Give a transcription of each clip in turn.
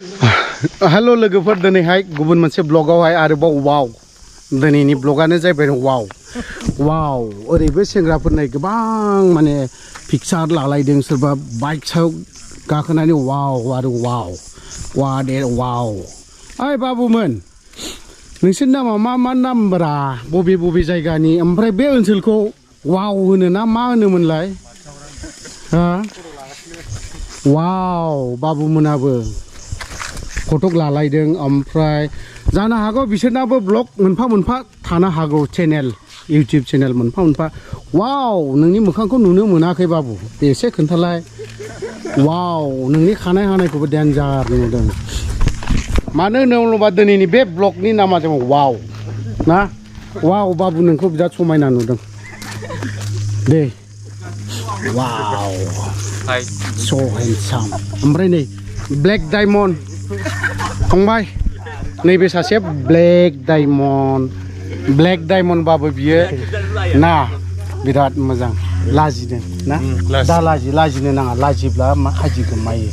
hello लोगोफोर दिनैहाय गुबुन मोनसे ब्लगावहाय आरोबाव वाव दिनैनि ब्लगानो जाहैबाय वाव वाव ओरैबो सेंग्राफोरनो गोबां माने पिक्चार लालायदों सोरबा बाइक सायाव गाखोनानै वाव आरो वाव वाट ए वाव ओइ बाबुमोन नोंसोर नामा मा नामब्रा बबे बबे जायगानि ओमफ्राय बे ओनसोलखौ वाव होनो ना मा होनोमोनलाय हा वाव बाबुमोनाबो फटक लालायदों ओमफ्राय जानो हागौ बिसोरनाबो ब्लग मोनफा मोनफा थानो हागौ चेनेल इउटिउब चेनेल मोनफा मोनफा वाव नोंनि मोखांखौ नुनो मोनाखै बाबु एसे खोन्थालाय वाव नोंनि खानाय हानायखौबो डेन्जार नुदों मानो होनोब्ला दिनैनि बे ब्लगनि नामा जाबाय वाव ना वाव बाबु नोंखौ बिराद समायना नुदों दे वाव so handsome ओमफ्राय नै ब्लेक डायमन्ड फंबाय नैबे सासे ब्लेक डायमन्ड बाबो बियो ना बिराद मोजां लाजिदों ना दा लाजिनो नाङा लाजिब्ला मा खाजि गोमायो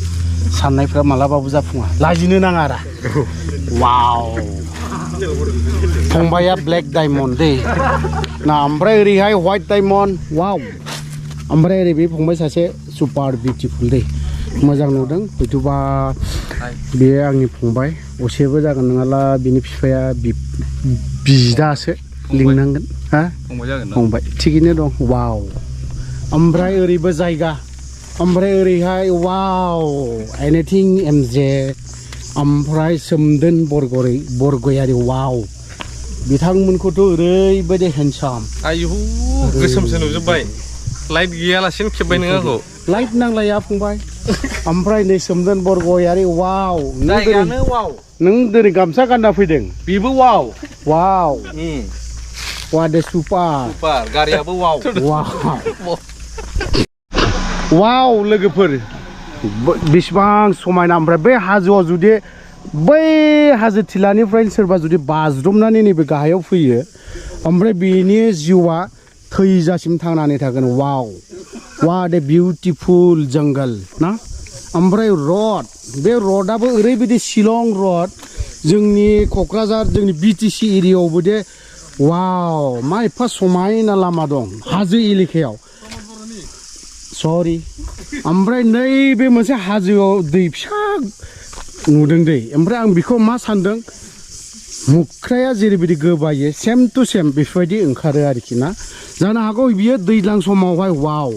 साननायफ्रा मालाबाबो जाफुङा लाजिनो नाङा रा वाव फंबाया ब्लेक डायमन्ड दे ना ओमफ्राय ओरैहाय व्हाइट डायमन्ड वाव ओमफ्राय ओरै बे फंबाय सासे सुपार बिउटिफुल दे मोजां नुदों हयथ'बा बेयो आंनि फंबाय असेबो जागोन नङाला बिनि बिफाया बिदासो लिंनांगोन हा फंबाय थिगैनो दं वाव ओमफ्राय ओरैबो जायगा ओमफ्राय ओरैहाय वाव एनिथिं एमजे ओमफ्राय सोमदोन बरगयारि वाव बिथांमोनखौथ' ओरैबायदि हेन्डसाम आयु गोसोमसो नुजोब्बाय लाइट गैयालासिनो खेबबाय नों आंखौ लाइट नांलाया फंबाय ओमफ्राय नै सोमदोन बरगयारि वाव नों दिनै गामसा गानना फैदों बेबो वाव वाव वाट ए सुपार गारियाबो वाव वाव लोगोफोर बेसेबां समायना ओमफ्राय बे हाजोआव जुदि बै हाजो थिलानिफ्राय सोरबा जुदि बाज्रुमनानै नैबे गाहायाव फैयो ओमफ्राय बेनि जिउआ थैजासिम थांनानै थागोन वाव वाट ए बिउटिफुल जंगल ना ओमफ्राय रड बे रडआबो ओरैबायदि शिलं रड जोंनि क'क्राझार जोंनि बिटिसि एरियायावबो दे वाव मा एफा समायना लामा दं हाजो एलेकायाव सरि ओमफ्राय नैबे मोनसे हाजोआव दै फिसा नुदों दै ओमफ्राय आं बेखौ मा सानदों मुख्राया जेरैबायदि गोबायो सेम टु सेम बेफोरबायदि ओंखारो आरोखि ना जानो हागौ बियो दैज्लां समावहाय वाव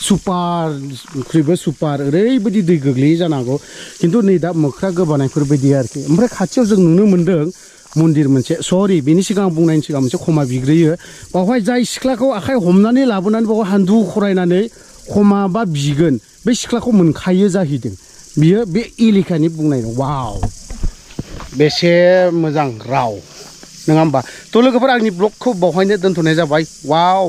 सुपारख्रुइबो सुपार ओरैबायदि दै गोग्लैयो जानो हागौ खिन्थु नै दा मोख्रा गोबानायफोर बायदि आरोखि ओमफ्राय खाथियाव जों नुनो मोन्दों मन्दिर मोनसे सरि बेनि सिगां बुंनायनि सिगां मोनसे खमा बिग्रोयो बावहाय जाय सिख्लाखौ आखाइ हमनानै लाबोनानै बावहाय हान्दु खरायनानै खमा बा बिगोन बे सिख्लाखौ मोनखायो जाहैदों बियो बे एलेकानि बुंनाय वाव बेसे मोजां राव नङा होमबा थ' लोगोफोर आंनि ब्लगखौ बावहायनो दोनथ'नाय जाबाय वाव